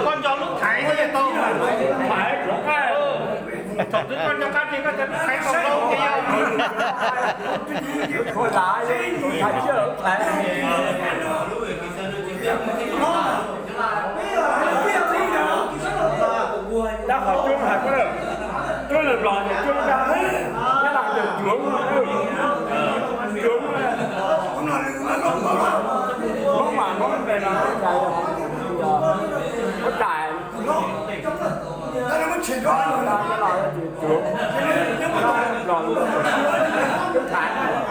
Koj nco lub thaiv thiaj tau, thaiv, thaum twg koj nco qab ces koj cov lub thaiv tau lauj ces yog. Dab qhov coob hais koj, coob los los ces coob dab, dab los ces cuav, cuav, Hmoob mas Hmoob npe no, Hmoob Trais, Hmoob Trais, los los ces cuav, los los ces Hmoob Trais.